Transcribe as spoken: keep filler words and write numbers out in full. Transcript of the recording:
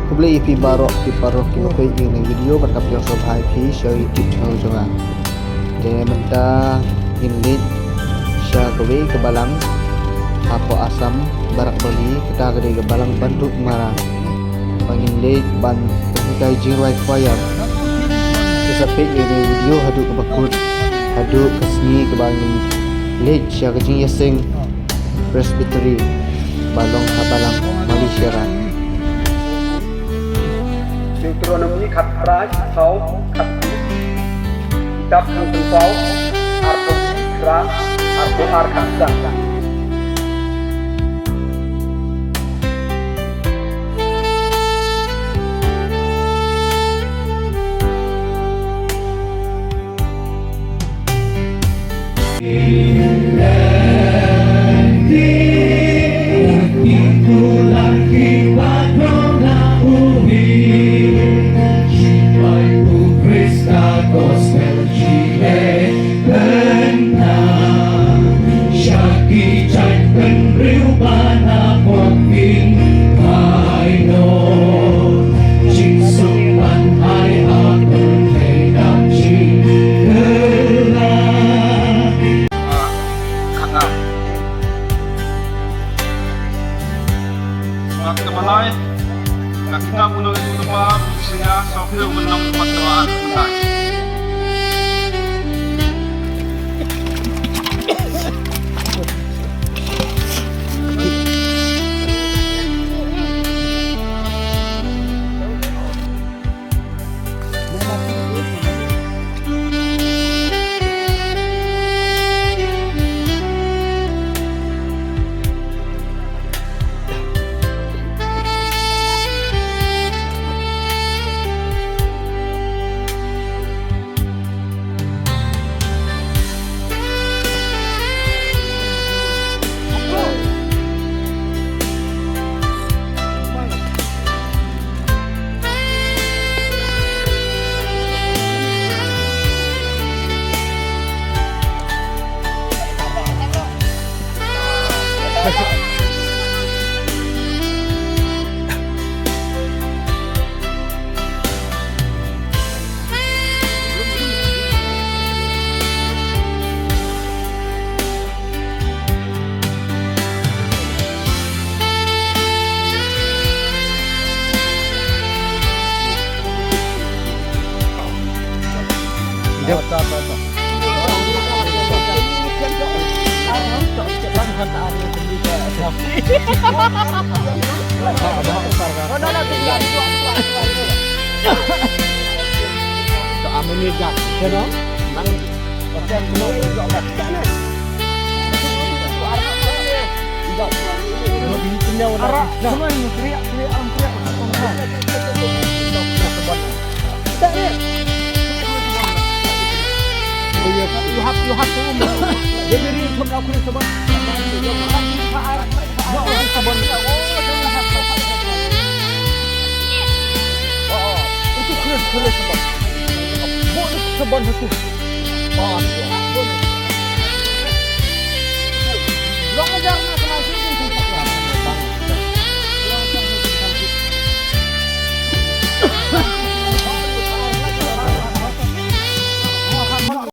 Khublei ïa phi baroh ki paralok kiba peit ïa kane ka video bad ka pdiang sngewbha ïa phi sha YouTube channel jong nga. Te mynta ngin leit sha kawei ka balang hapoh Assam, Barak Valley, kata ka dei ka balang Bandukmara. Ba ngin leit ban pynhikai jingrwai choir. Te sa peit ïa kane ka video haduh kaba kut, haduh ka sngi kaba ngin leit sha ka jingïaseng Presbytery ba long ha balang Malaysia. Deuteronomi khatphra, saw khatphra. Kitab Khang Pynpaw arphew khra, arphew ar khatsan. Kata balai, ka kitab u nongïathuhlypa, u sngewsih, sawphew u nongpatwa, kata. You have, you have to. Sabon itu.